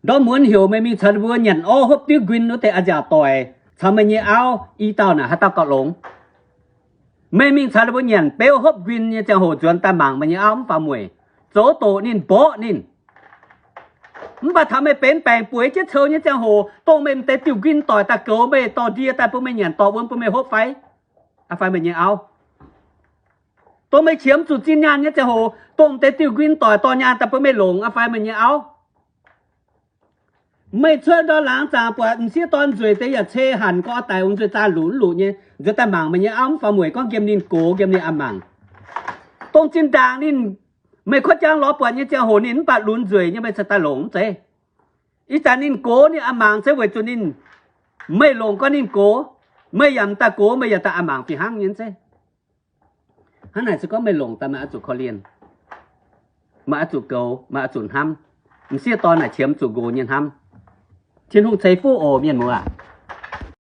Ndortv muonz heuc meih mingh caux ninh mbuo nyanc orv hopv diuv nquin wuov deix a'nziaauc doic caux meih nyei auv, i dauh naaic haaix dauh gauh longx? Meih mingh caux ninh mbuo nyanc beuv hopv nquin nyei ziangh hoc nzuonx daaih mangc meih nyei auv mv faaux mueic, zoux doqc ninh, mborqv ninh. Mv baac taux meih benx baengc bueix jienv coux nyei ziangh hoc, dongh meih m'deix diuh nquin doic daaih goux meih, dorh ndie daaih bun meih nyanc, dorh wuom bun meih hopv fai? Aa fai meih nyei auv? Dongh meih qiemx zuqc zinh nyaanh nyei ziangh hoc, dongh m'deix diuh nquin doic dorh nyaanh daaih bun meih longc, aa fai meih nyei auv? Meih cuotv ndorm laangz zaangc buatc m'sieqv dorn nzueic deix yaac cei hanc, gorngv oix daic, ong nzueic zaah luqc luqc nyei, nzuonx daaih mangc meih nyei auv mv faaux mueic, gorngv nqemh ninh gox, nqemh ninh a'mangc. Dongh zinh ndaangc ninh, meih kuotv jangv lorz buatc nyei ziangh hoc ninh mv baac lunx nzueic nyei, meih cingx daaih longc mv zeiz? Ih zanc ninh gox ninh a'mangc se weic zuqc ninh, meih longc gorngv ninh gox, meih yaac m'daaih gox, meih yaac daaih a'mangc fih hnangv nyei zeiv. Hnangv naaic se gorngv meih longc daaih meih oix zuqc korv-lienh, meih oix zuqc goux, meih oix zuqc hnamv. M'sieqv dorn naaic qiemx zuqc nqox nyei hnamv. Tin-Hungh ceix fuqv oc, mienh muoz.